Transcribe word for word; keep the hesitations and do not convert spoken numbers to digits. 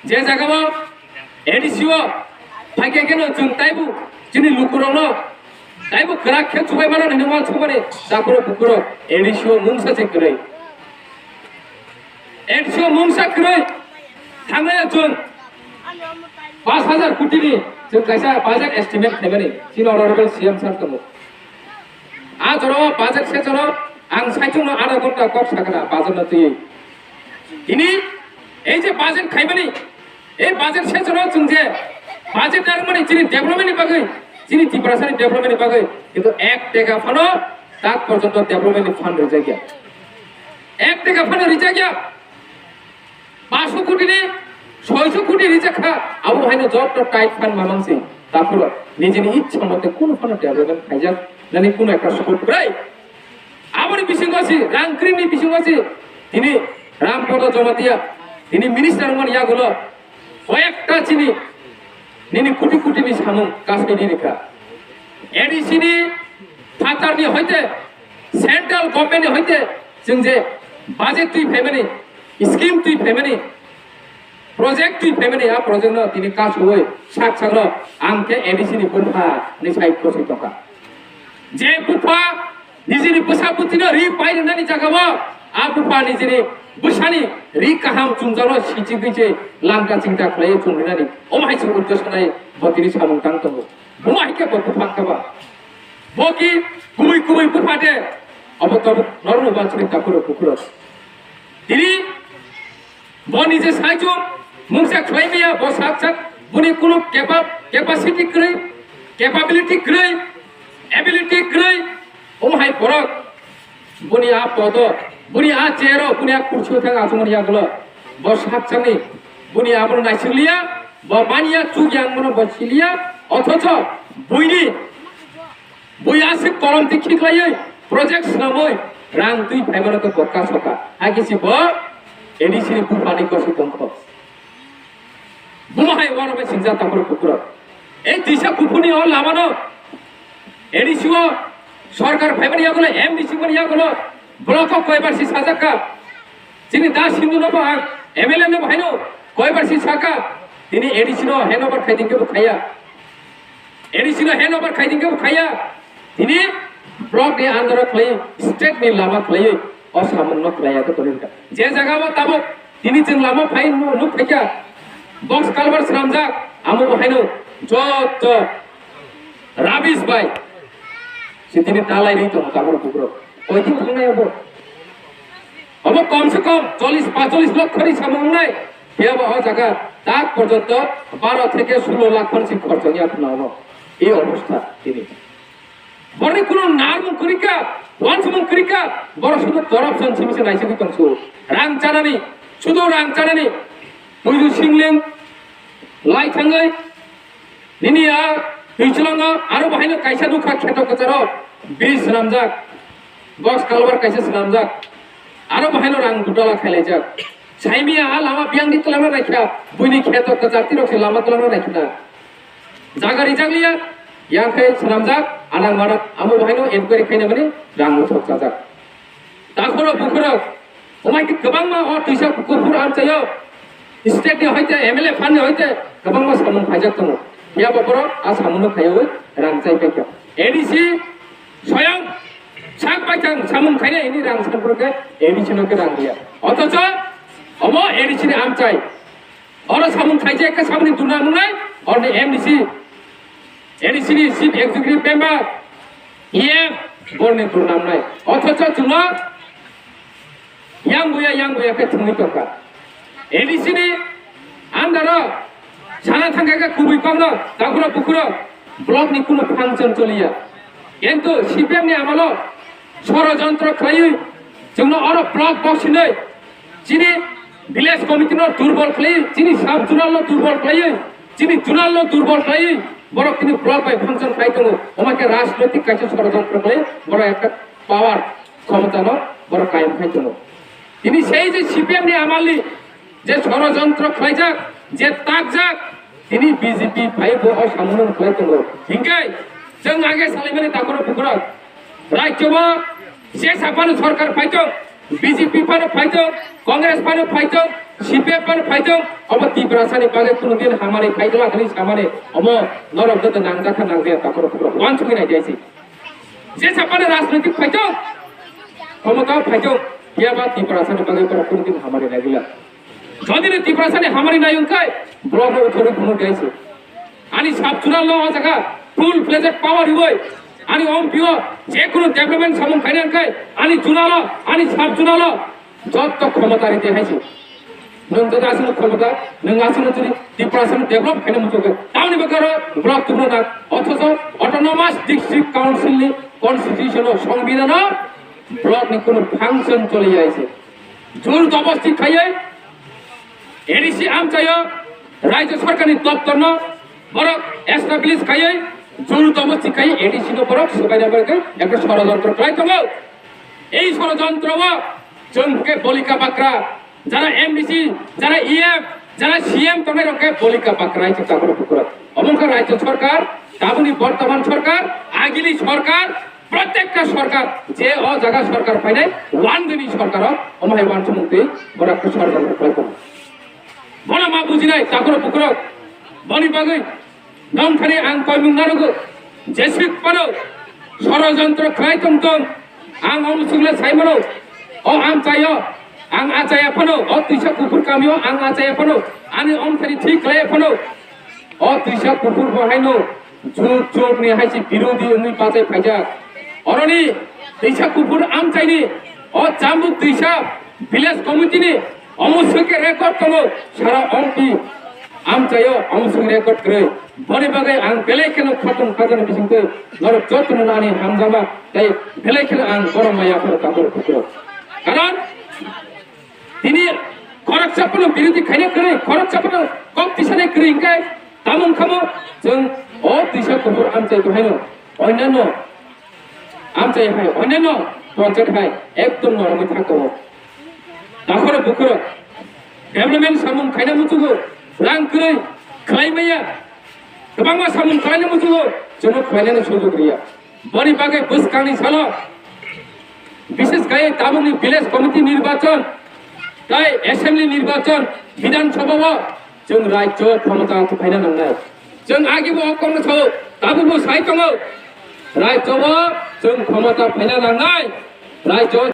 Je jagao A D C o phaikhe kheno chwng taibo chini lukurokno taibo kwrak khe chubai mano hinwi uansukmani takhurok bukurok A D C o mungsa se kwrwi. A D C o mungsa kwrwi thangnai chwng pash hajar koti ni chwng kaisa budget estimate khaimani chini honorable C M sir tongo. A jorao budget session o ang saichung no adha ghonta kok sakha budget no twiwi. Tini ei je budget khaimani, ei budget session o chwng je budget narwkmani chini development ni bagwi, chini Tiprasa ni development ni bagwi, kintu ek teka phano tak porjonto development ni fund rijakya. Ek teka phano rijakya. Paanch koti ni soi koti rijak kha, abo haino joto tight fund mamang se. Takhurok nijini ichha mote kuno phano development khaijak nani kuno ekta support kwrwi. Aboni bisingo se, rang kring ni bisingo se, tini Rampada Jamatia, tini minister wngmani yagulo koyekta chini nini koti koti ni samung kasui nini kha. A D C ni phatar ni hoite, central government ni hoite, chwng je budget twi phaimani, scheme twi phaimani, project twi phaimani, a project no tini kasui sak sak no ang khe A D C ni bupha ni sai kosoi tongkha. Je bupha nijini bwsa bwtwino ri pai rwnani jagao a bupha nijini bwsani ri kaham chumjakno sichigwi se langka chingta khlaiwi chumrinani omo hai se uddesyo nai bo tini samung tang tongo. Omo hai khe bo bupha wngkha ba? Bo ki kubui kubui bupha de? Obo tabuk norokno uansukwi takhurok bukhurok. Tini bo nije saichung mungsa khlai maya, bo sak sak boni kuno capa-, capacity kwrwi, capability kwrwi, ability kwrwi, omo hai borok boni a podo, boni a chair o, boni a kursi o thang achomani yagulo bo sak sakni boni abono naising liya, bo manya chuk yang bono bo siliya, othocho buini Bui aswk kolom twi khiklaiwi project swnamwi rang twi phaimano khe bo kasoka. Hakhe se bo A D C ni buphani kosoi tongkho. Bumo hai uanokbai singjak takhurok bukhurok. Ei twisa kuphurni o lamano A D C o sorkar phaimani yagulo, M D C mani yagulo block o koibar si sajak kha. Chini da Sindhu no bo ang M L A no bo haino koibar si saka, tini A D C no handover khaiding khe bo khaiya. A D C no handover khaiding khe bo khaiya. Tini block ni under o khlai, state ni lama khlai, o samung no khlaiya khe tonwi kha. Je jaga o tabuk tini chwng lama phai nuk phaikha, box culvert swnamjak, amo bo haino joto rubbish bai se tini talai ri tongo tabuk bukrok. Oiting thangnai obo. Obo kom se kom chollish paanchchollish lokho ni samung wngnai. Phiya bo o jaga tak porjonto baro theke sulo lakh phan si khorcho wngya khna obo. Ei obostha tini. Borni kuno narmung kwrwi kha, uansukmung kwrwi kha, borok sudu corruption simi se naisigwi tongsu. Rang chanani, sudu rang chanani. Buidu singling lai thangwi Nini a twichwlangno aro bahaino kaisa nukha kheto kwcharo bridge swnamjak, box culvert kaisa swnamjak, aro bahaino rang gudala khailaijak. Saimia a lama biyangni twlangno naikha, buini kheto kwchar tirok se lama twlangno naikha na. Jaga rijakliya, yang khe swnamjak, anang manak, amo bahaino enquiry khaina mani rang muthok chajak. Takhoro bukhoro, omai khe kwbangma o twisa kuphur amchaio, state ni hoite, M L A phan ni hoite kwbangma samung khaijak tongo. Phiya bo borok a samung no khaiwi rang chai paikha. A D C soyang sak paithang samung khainai hini rang san phuru khe A D C no khe rang riya. Othocho omo A D C ni amchai. Oro samung khaijak khe samung ni duna mungnai, oro ni M D C, A D C ni Chief Executive Member, E M, borni duna mungnai. Othocho chwngno yang buya, yang buya khe thwngwi tongkha. A D C ni under o sana thangkha khe kubui kokno, takhuro bukhuro block ni kuno function choliya. Kintu C P M ni amolo sorojontro khlaiwi chwngno oro block box hinwi chini village committee no durbol khlaiwi, chini sub zonal no durbol khlaiwi, chini zonal no durbol khlaiwi, borok tini block bai function khai tongo. Omo khe rajnoitik kaisa sorojontro khlaiwi borok ekta power khomota no borok kayam khai tongo. Tini sei je C P M ni amalni je sorojontro khlaijak, je takjak, tini B J P phai bo o samung no khlai tongo. Hinkhe chwng age salaimani takhuro bukhuro rajyo o je saphano sorkar phaitong, B J P phano phaitong, Congress phano phaitong, C P F N phaitong, obo Tiprasani bagwi kunu din hamari phaitong, akhani samani omo norok joto nangjak kha nangjaya, takhoro bukhoro uansugwi nai diaisi. Jesa phano rajnitik phaitong, khomotao phaitong, phiyaba Tiprasani bagwi borok kunu din hamari naigwila. Jodi ni Tiprasani hamari nai wngkhai, borokno uthorwi phunuk diaisi. Ani sub zonal no o jaga full fledged power riwi, ani M P o je kunu development samung khaina wngkhai, ani zonal o, ani sub zonal o jotto khomota rite haisi. Nwng jodi aswk khomota, nwng aswk jodi Tiprasani develop khaina muchungkha, tamni bagwi aro block tubuna nang, othocho autonomous district council ni constitution o, songbidhan o block ni kunu function choliya haisi. Jor jobosti khaiwi A D C amchaio, Rajya Sarkarni doptorno borok establish khaiwi, jor jobosti khaiwi A D C no borok swbaina bagwi ekta sorojontro khlai tongo. Ei sorojontro o chwng khe bolika bakra, jara M D C, jara E M, jara C M tongnai rok khe bolika bakra hai se takhoro bukhoro. Omo wngkha Rajya Sarkar, tabukni bortoman sarkar, agili sarkar, prottekta sarkar, je o jaga sarkar phainai, uandini sarkar o, omo hai uansukmung twi borok khe sorojontro khlai tongo. Bono ma bujinai takhoro bukhoro, boni bagwi nongthani ang koimung narugo, jeswk phano sorojontro khlai tong tong, ang omo chukle sai mano, o amchaio, ang achaya phano, o twisa kuphur kamio ang achaya phano, ani omthani thik khlai phano, o twisa kuphur bo haino jug jug ni hai se birodhi wngwi bachai phaijak. Oroni twisa kuphur amchaini o Chambuk twisa village committee ni omo swkhe record tongo, sara ompi amchaio omo swkhe record kwrwi. Boni bagwi ang belai kheno khatung khajani bisingtwi norok jotono nani hamjama tei belai kheno ang borom maya phano tabuk phukro. Karon tini khoroksa phano birodhi khaina kwrwi, khoroksa phano kok tisana kwrwi hwnkhe tamo wngkhamo chwng o twisa kuphur amchai tonghaino, onyanno amchai hai, onyanno panchayat hai ekdom norogwi thang tongo. Takhoro bukhoro development samung khaina muchungo, rang kwrwi khlai maya, kwbangma samung khlaina muchungo, chwngno khlainani sujog riya. Boni bagwi bwskangni salo, bishes kaiwi tabukni village committee nirbachon tei assembly nirbachon, Bidhan Sabha o chwng rajyo khomota phaina nangnai. Chwng agibo o kokno sao, tabukbo sai tongo, rajyo o chwng khomota phaina nangnai, rajyo